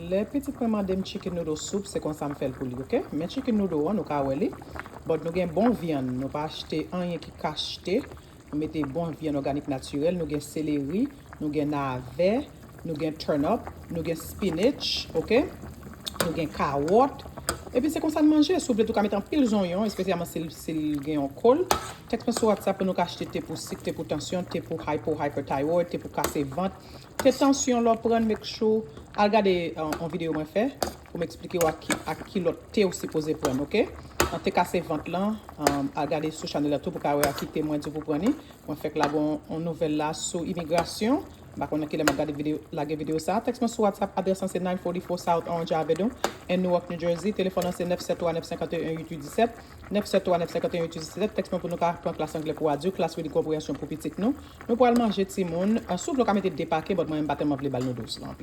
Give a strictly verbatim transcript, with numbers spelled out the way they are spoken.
Lè pitit mwen mande m chicken noodle soup, se konsa m fè l pou li, oke? Men chicken noodle an, nou ka wè li. But nou gen bon vyann, nou pa achte anyen ki kachte. Nou mete bon vyann òganik natirèl, nou gen seleri, nou gen navè, nou gen turnip, nou gen spinach, oke? Nou gen kawòt. Epi se konsa n manje. Si w vle tou ka mete anpil zonyon, espesyalman si l, si l gen yon kol. Tèks mwen sou WhatsApp pou nou ka achte te pou sik, te pou tansyon, te pou hypo, hyperthyroid, te pou kase vant. Te tansyon lè w pran, make sure al gade yon videyo mwen fè pou m eksplike w ak ki, ak ki lòt te w sipoze pran, oke? An te kase vant lan, al gade sou chanèl la tou pou ka wè ak ki te mwen di w pou pran li. Mwen fèk lage yon nouvèl la sou imigrasyon. M pa konnen kilè m ap gade videyo, lage videyo sa. Tèks mwen sou WhatsApp, adrès lan se nine forty-four South Orange Avenue, in Newark, New Jersey. Telefòn nan se nèf sèt twa nèf senkanteyen uit uit disèt. Nèf sèt twa nèf senkanteyen uit uit disèt. Tèks mwen pou nou ka pran klas anglè pou adilt, klas reading comprehension pou pitit nou. Nou pral manje timoun. Si w vle w ka mete de pake, but mwen menm m pa tèlman vle ba l noodles lan anpil.